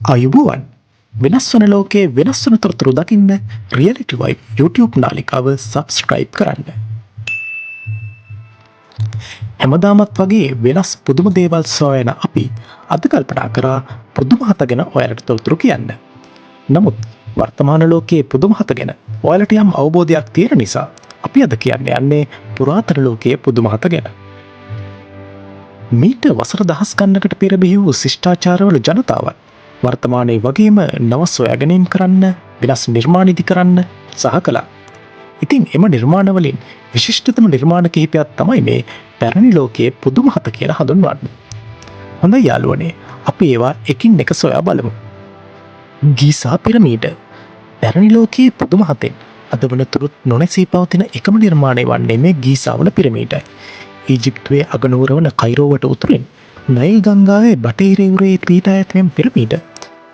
ආයුබෝවන්. වෙනස් වන ලෝකයේ වෙනස් වන තොරතුරු දකින්න රියැලිටි වයිබ් YouTube නාලිකාව සබ්ස්ක්‍රයිබ් කරන්න. හැමදාමත් වගේ වෙනස් පුදුම දේවල් සොයන අපි අද කල්පනා කරා පුදුම හත ගැන ඔයාලට තොරතුරු කියන්න. නමුත් වර්තමාන ලෝකයේ පුදුම හත ගැන ඔයාලට යම් අවබෝධයක් තියෙන නිසා අපි අද කියන්න යන්නේ පුරාතන ලෝකයේ පුදුම හත ගැන. මීට වසර දහස් ගණනකට පෙර බිහි වූ ශිෂ්ටාචාරවල ජනතාවන් වර්තමානයේ වගේම නව සොයා ගැනීම් කරන්න, වෙනස් නිර්මාණ ඉදි කරන්න උත්සාහ කළා. ඉතින් එම නිර්මාණවලින් විශිෂ්ටතම නිර්මාණ කිහිපයක් තමයි මේ පැරණි ලෝකයේ පුදුම හත කියලා හඳුන්වන්නේ. හොඳයි යාළුවනේ, අපි ඒවා එකින් එක සොයා බලමු. ගීසා පිරමීඩ. පැරණි ලෝකයේ පුදුම හතෙන් අද වනතුරුත් නොනැසී පවතින එකම නිර්මාණය වන්නේ මේ ගීසා වන පිරමීඩයි. ඊජිප්තුවේ අගනුවර වන කයිරෝවට උතුරින් නයිල් ගංගාවේ බටහිර ඉවුරේ පිහිටා ඇති මෙම පිරමීඩ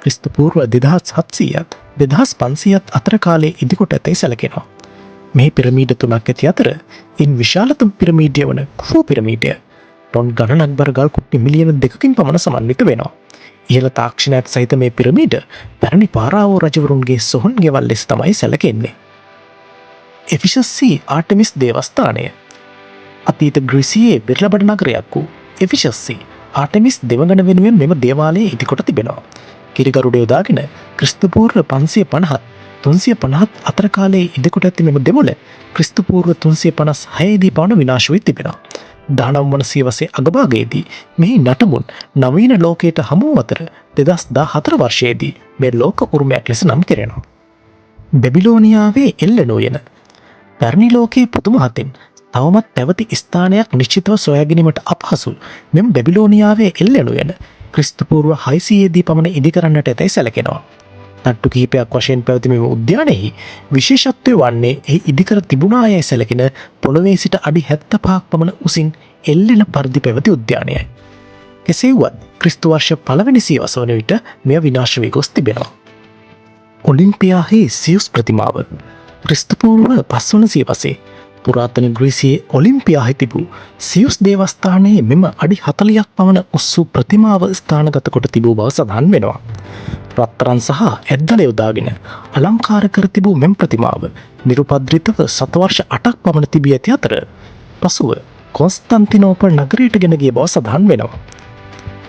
ක්‍රිස්තු පූර්ව 2700ත් 2500ත් අතර කාලයේ ඉදිකොට ඇතැයි සැලකෙනවා. මෙහි පිරමීඩ තුනක් ඇති අතර ඉන් විශාලතම පිරමීඩය වන කුෆු පිරමීඩය ටොන් ගණනක් බර ගල් කුට්ටි මිලියන 2කින් පමණ සමන්විත වෙනවා. ඉහළ තාක්ෂණයක් සහිත මේ පිරමීඩ පැරණි පාරාවෝ රජවරුන්ගේ සොහොන් ගෙවල් ලෙස තමයි සැලකෙන්නේ. එෆිසස්හි ආර්ටමිස් දේවස්ථානය. අතීත ග්‍රීසියේ විරලබඩ නගරයක් වූ එෆිසස්හි ආර්ටමිස් දෙවඟන වෙනුවෙන් මෙම දේවාලය ඉදිකොට තිබෙනවා. කිරිගරුඩ යොදාගෙන ක්‍රිස්තු පූර්ව 550ත් 350ත් අතර කාලයේ ඉදිකොට ඇති මෙම දෙමුල ක්‍රිස්තු පූර්ව 356 දී පමණ විනාශ වී තිබෙනවා. 19 වන සියවසේ අගභාගයේදී මෙහි නටබුන් නවීන ලෝකයට හමු වූ අතර 2014 වර්ෂයේදී මේ ලෝක උරුමයක් ලෙස නම් කෙරෙනවා. බැබිලෝනියාවේ එල්ලෙන උයන. පැරණි ලෝකයේ පුදුම හතෙන් තවමත් පැවති ස්ථානයක් නිශ්චිතව සොයා ගැනීමට අපහසු මෙම බැබිලෝනියාවේ එල්ලෙන උයන ක්‍රිස්තු පූර්ව 600 දී පමණ ඉදි කරන්නට ඇතැයි සැලකෙනවා. තට්ටු කිහිපයක් වශයෙන් පැවති මෙම උද්‍යානයෙහි විශේෂත්වය වන්නේ එහි ඉදිකර තිබුණා යැයි සැලකෙන පොළොවේ සිට අඩි 75ක් පමණ උසින් එල්ලෙන පරිදි පැවති උද්‍යානයයි. කෙසේ වුවත් ක්‍රිස්තු වර්ෂ පළවෙනි සියවස වන විට මෙය විනාශ වී ගොස් තිබෙනවා. ඔලිම්පියාහි සියුස් ප්‍රතිමාව. ක්‍රිස්තු පූර්ව පස්වන සියවසේ පුරාතන ග්‍රීසියේ ඔලිම්පියාහි තිබූ සියුස් දේවස්ථානයේ මෙම අඩි 40ක් පමණ උස් වූ ප්‍රතිමාව ස්ථානගත කොට තිබූ බව සඳහන් වෙනවා. රත්තරන් සහ ඇත්දළ යොදාගෙන අලංකාර කර තිබූ මෙම ප්‍රතිමාව නිරුපද්‍රිතව සතවර්ෂ 8ක් පමණ තිබී ඇති අතර පසුව කොන්ස්තන්තිනෝපල් නගරයට ගෙන ගිය බව සඳහන් වෙනවා.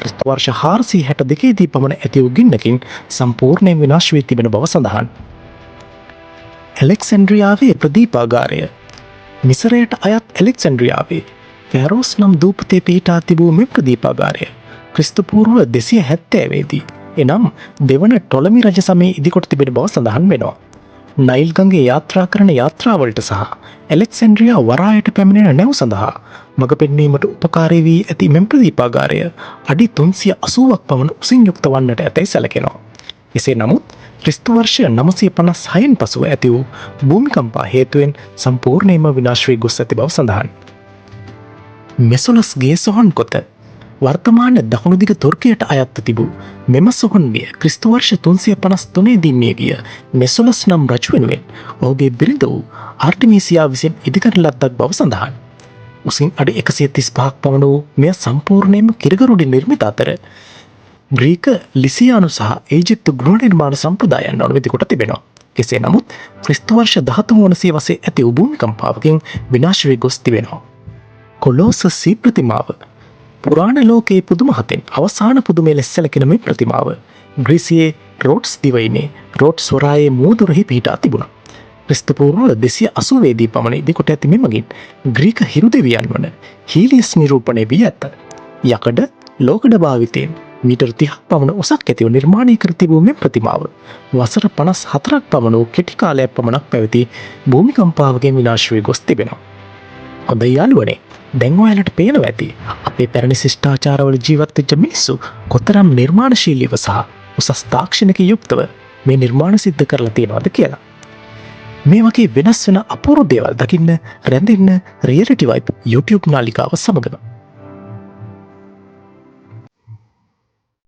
ක්‍රිස්තු වර්ෂ 462 දී පමණ ඇති වූ ගින්නකින් සම්පූර්ණයෙන් විනාශ වී තිබෙන බව සඳහන්. ඇලෙක්සැන්ඩ්‍රියාවේ ප්‍රදීපාගාරය. මිසරයට අයත් ඇලෙක්සැන්ඩ්‍රියාවේ ෆැරෝස් නම් දූපතේ පිහිටා තිබූ මෙම ප්‍රදීපාගාරය ක්‍රිස්තු පූර්ව 270 දී, එනම් දෙවන ටොලමි රජ සමයේ ඉදිකොට තිබෙන බව සඳහන් වෙනවා. නයිල් ගඟේ යාත්‍රා කරන යාත්‍රාවලට සහ ඇලෙක්සැන්ඩ්‍රියා වරායට පැමිණෙන නැව් සඳහා මඟ පෙන්වීමට උපකාරී වී ඇති මෙම ප්‍රදීපාගාරය අඩි 380ක් පමණ උසින් යුක්ත වන්නට ඇතැයි සැලකෙනවා. එසේ නමුත් ක්‍රිස්තු වර්ෂ 956න් පසුව ඇති වූ භූමිකම්පා හේතුවෙන් සම්පූර්ණයෙන්ම විනාශ වී ගොස් ඇති බව සඳහන්. මෙසොලස්ගේ සොහොන් කොත. වර්තමාන දකුණු දිග තුර්කියට අයත්ව තිබූ මෙම සොහොන්ගෙය ක්‍රිස්තු වර්ෂ 353 දී මියගිය මෙසොලස් නම් රජු වෙනුවෙන් ඔහුගේ බිරිඳ වූ ආර්ටමීසියා විසින් ඉදිකරන ලද්දක් බව සඳහන්. උසින් අඩි 135ක් පමණ වූ මෙය සම්පූර්ණයෙන්ම කිරිගරුඩින් නිර්මිත අතර ග්‍රීක, ලිසියානු සහ ඊජිප්තු ගෘහ නිර්මාණ සම්ප්‍රදායන් අනුව ඉදිකොට තිබෙනවා. කෙසේ නමුත් ක්‍රිස්තු වර්ෂ 13 වන සියවසේ ඇති වූ භූමිකම්පාවකින් විනාශ වී ගොස් තිබෙනවා. කොලෝසස් ප්‍රතිමාව. පුරාණ ලෝකයේ පුදුම හතෙන් අවසාන පුදුමය ලෙස සැලකෙන මේ ප්‍රතිමාව ග්‍රීසියේ රෝඩ්ස් දිවයිනේ රෝඩ්ස් වරායේ මුවදොරෙහි පිහිටා තිබුණා. ක්‍රිස්තු පූර්ව 280 දී පමණ ඉදිකොට ඇති මෙමගින් ග්‍රීක හිරු දෙවියන් වන හීලියස් නිරූපණය වී ඇත. යකඩ ලෝකඩ භාවිතයෙන් මීටර් 30ක් පමණ උසක් ඇතිව නිර්මාණය කර තිබූ මෙම ප්‍රතිමාව වසර 54ක් පමණ වූ කෙටි කාලයක් පමණක් පැවති භූමිකම්පාවකින් විනාශ වී ගොස් තිබෙනවා. හොඳයි යාළුවනේ, දැන් ඔයාලට පේනවා ඇති අපේ පැරණි ශිෂ්ටාචාරවල ජීවත් වෙච්ච මිනිස්සු කොතරම් නිර්මාණශීලීව සහ උසස් තාක්ෂණික යුක්තව මේ නිර්මාණ සිද්ධ කරලා තියෙනවද කියලා. මේ වගේ වෙනස් වෙන අපූර්ව දේවල් දකින්න රැඳෙන්න රියැලිටි වයිබ් YouTube නාලිකාව සමගම.